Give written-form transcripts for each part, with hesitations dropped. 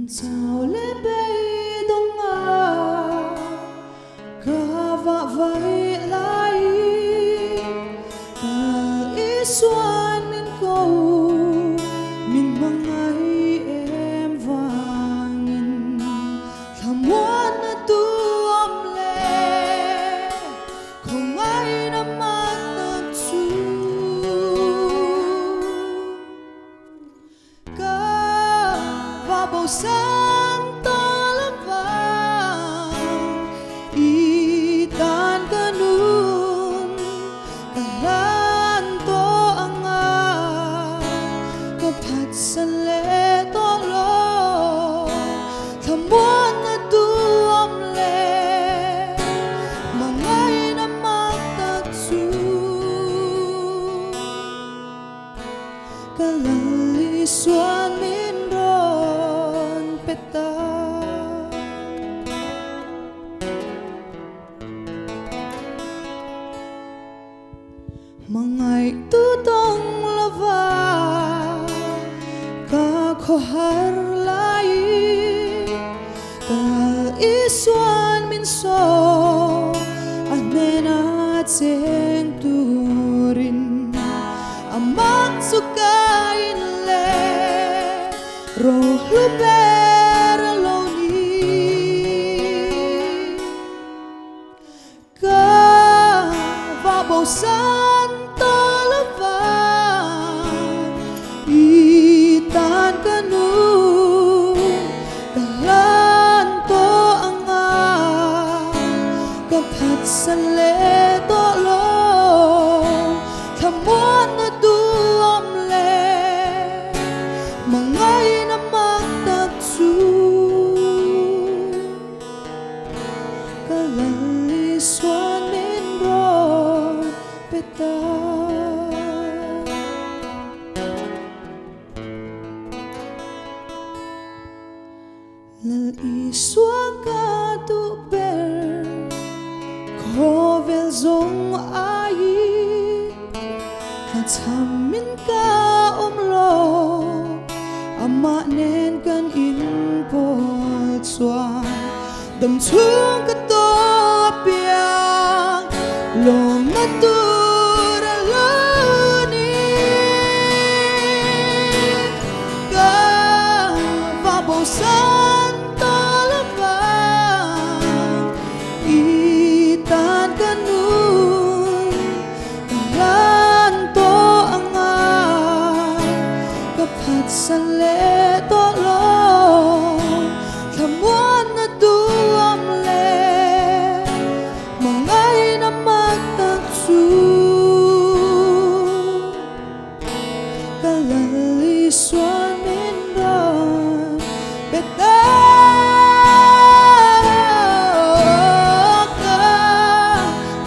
Chau leh beidawng a ka vah vai lai Kal Isuan min ko min hmangaih em vangin Thlamuanna tu awm leh khawngaihna hmanna chu Ka va bo san ta lovang i tan ka nun ka hlan tawh ang a ka phatsan leh tawh lo thlamuanna duhawm leh hmangaihna mak tak chu. Ka lal Isuan min rawn pe ta. Hmangaihtu tawng lova ka khawhar laiin ka lal Isuan min sawm a hnena cheng turin. Amah chu ka in leh rohlu ber a lo ni. Ka va bo san ta lova i tan ka nu ka hlan tawh ang a ka phatsan leh tawh lo. Thlamuanna duhawm leh hmangaihna mak tak chu ka lal Isuan min rawn pe ta. Lal Isua ka duh ber, khawvel zawng aiin tlachhamin ka awm lo, amah nen kan inpawl chuan dam chhung ka tawh apiang lawmna tur a lo ni. Ka va bo san ta lova i tan ka nun ka hlan tawh ang a ka phatsan leh tawh lo thlamuanna duhawm leh hmangaihna mak tak chu. Ka lal Isuan min rawn pe ta ka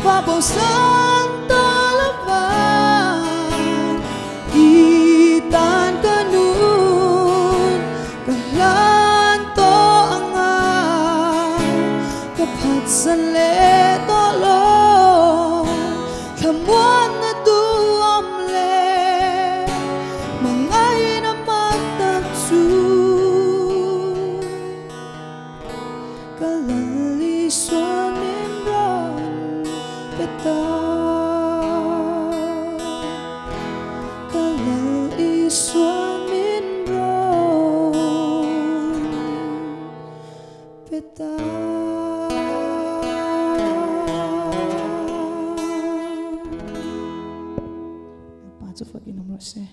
va bo san ta lova i tan ka nun ka hlan tawh ang a ka phatsan leh tawh lo. Thlamuanna duhawm leh hmangaihna mak tak chu ka lal Isua min rawn pe ta. Ka lal Isua min rawn pe ta. Lalpa chu fakin awm rawh se.